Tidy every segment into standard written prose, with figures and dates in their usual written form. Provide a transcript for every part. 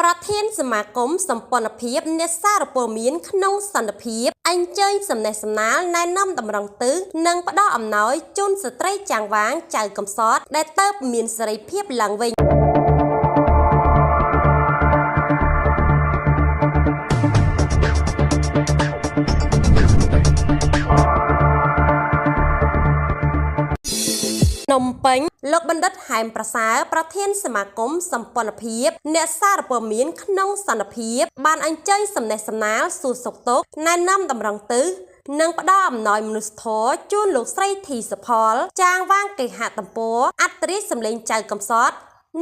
ប្រធានសមាគមសម្ព័ន្ធភាពអ្នកសារព័ត៌មានក្នុងសន្តិភាពអញ្ជើញសំណេះសំណាលណែនាំតម្រង់ទិសនិងផ្ដល់អំណោយជូនស្ត្រីចាងវាងចៅកំសត់ដែលទៅមានសេរីភាពឡើងវិញ។ ភ្នំពេញលោកបណ្ឌិតហែមប្រសើរប្រធានសមាគមសម្ព័ន្ធភាពអ្នកសារព័ត៌មានក្នុងសន្តិភាពបានអញ្ជើញសំណេះសំណាលសួរសុខទុក្ខណែនាំតម្រង់ទិសនិងផ្ដល់អំណោយមនុស្សធម៌ជូនលោកស្រីធីសុផលចាងវាងគេហទំព័រអត្តរាជសម្លេងចៅកំសត់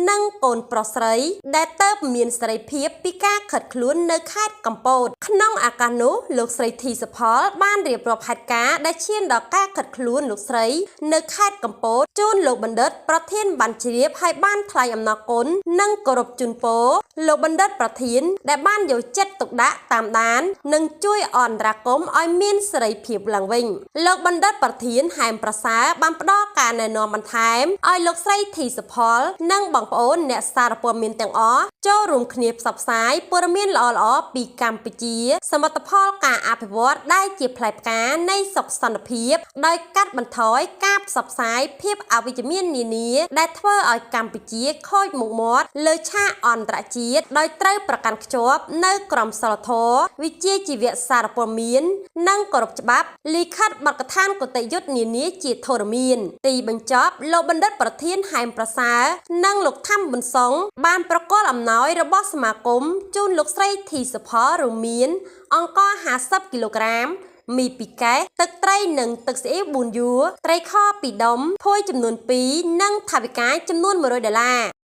និងកូនប្រុសស្រីដែលទៅមានសេរីភាពពីការខិតខ្លួននៅខេត្តកំពតក្នុងឱកាសនោះលោកស្រីធីសុផលបានរៀបរាប់ហេតុការណ៍ដែលឈានដល់ការខិតខ្លួនលោកស្រីនៅខេត្តកំពតជូនលោកបណ្ឌិតប្រធានបានជ្រាបហើយបានថ្លែងអំណរគុណនិងគោរពជូនពរលោកបណ្ឌិតប្រធានដែលបានយកចិត្តទុកដាក់តាមដាននិងជួយអន្តរាគមន៍ឲ្យមានសេរីភាពឡើងវិញ។ លោកបណ្ឌិតប្រធានហែមប្រសើរបានផ្ដល់ការណែនាំបន្ថែមឲ្យលោកស្រីធីសុផលនិងបងប្អូនអ្នកសារព័ត៌មានទាំងអស់ចូលរួមគ្នាផ្សព្វផ្សាយព័ត៌មានល្អៗពីកម្ពុជាសមិទ្ធផលការអភិវឌ្ឍដែលជាផ្លែផ្កានៃសុខសន្តិភាពដោយកាត់បន្ថយការផ្សព្វផ្សាយភាពអវិជ្ជមាននានាដែលធ្វើឲ្យកម្ពុជាខូចមុខមាត់លើឆាកអន្តរជាតិដោយត្រូវប្រកាន់ខ្ជាប់នៅក្រមសីលធម៌វិជ្ជាជីវៈសារព័ត៌មាននិងគោរពច្បាប់លិខិតបទដ្ឋានគតិយុត្តនានាជាធរមាន។ ទីបញ្ចប់លោកបណ្ឌិតប្រធានហែមប្រសើរនិងលោកថាំប៊ុនសុងបានប្រគល់អំណោយរបស់សមាគមជូនលោកស្រីធីសុផលរួមមានអង្ករ50គីឡូក្រាមមីពីកេះទឹកត្រីនិងទឹកស៊ីអ៊ីវ4យួរត្រីខ2ដុំភួយចំនួន2និងថវិកាចំនួន100ដុល្លារ។